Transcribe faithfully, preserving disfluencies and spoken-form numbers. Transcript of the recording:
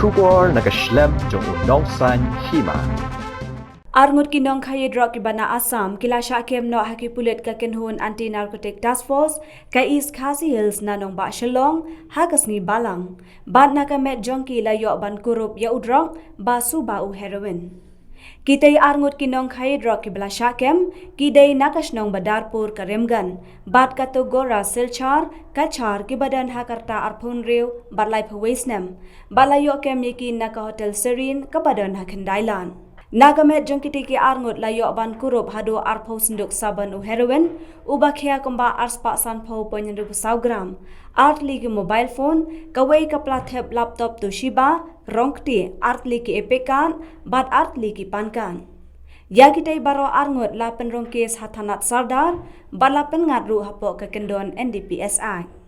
Khubor na ka shlem jong u nongsan hima. Arngut ki nongkhaii drok kiba na Assam ki la shah kem noh ha ki pulit ka kynhun Anti Narcotic Task Force ka East Khasi Hills na nongbah Shillong ha ka sngi Balang. Bad na ka met jong ki la ioh ban kurup ïa u drok ba suba u heroin. Kitei arngut ki nongkhaii drok kiba la shah kem ki dei na ka shnong Badarpur Karimganj bad ka Togora Silchar Cachar kiba don ha ka rta arphew hynriew bad laiphew wei snem. Bad la ioh kem ïa ki na ka Hotel Serene kaba don ha Khyndailad. Na ka met jong kitei ki arngut la ioh ban kurup haduh arphew synduk sabon u heroin, uba khia kumba arspah sanphew point hynriewphew saw gram, artylli ki mobile phone, kawei ka pla thep laptop Toshiba, rong kti, artylli ki EPIC card bad artylli ki PAN card. Ïa kitei baroh arngut la pynrung kes ha thanat Sardar bad la pynngat ruh hapoh ka kyndon NDPS Act.